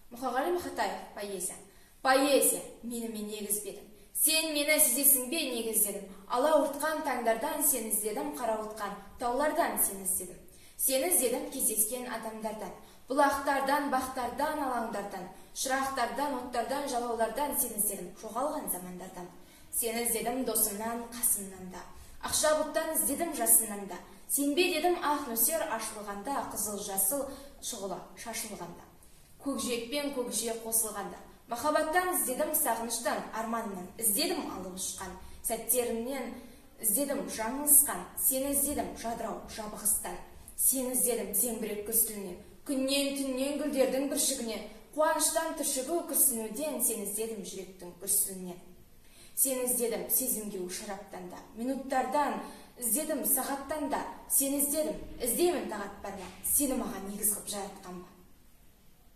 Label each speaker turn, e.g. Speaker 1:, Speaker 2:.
Speaker 1: Мұқағали Мақатаев, «Поэзия». Поэзия, менімен негізбедің. Сен мені сезесің бе, негіздедім. Алауыртқан таңдардан сені іздедім, қарауытқан таулардан сені іздедім. Сені іздедім кездескен адамдардан, бұлақтардан, бақтардан, алаңдардан, шырақтардан, оттардан, жалаулардан сені іздедім, жоғалған замандардан. Сені іздедім досымнан, қасымнан да. Ақша бұлттан іздедім, жасыннан да. Сенбе дедім ақ нөсер ашылғанда, қызыл жасыл шұғыла шашылғанда. Көкжиекпен көкжиек қосылғанда. Махаббаттан іздедім, сағыныштан, арманнан іздедім, алып ұшқан сәттерімнен іздедім, жаңылысқан. Сені іздедім жадырау жабығыстан. Сені іздедім зеңбірек күрсілінен, күннен, түннен, гүлдердің бүршігінен, қуаныштан түршігу күрсінуден. Сені іздедім жүректің күрсілінен. Сені іздедім сезімге шараптан да, минуттардан іздедім, сағаттан да. Сені іздедім, іздеймін, тағат бар ма? Сені маған негіз қылып жаратқан ба?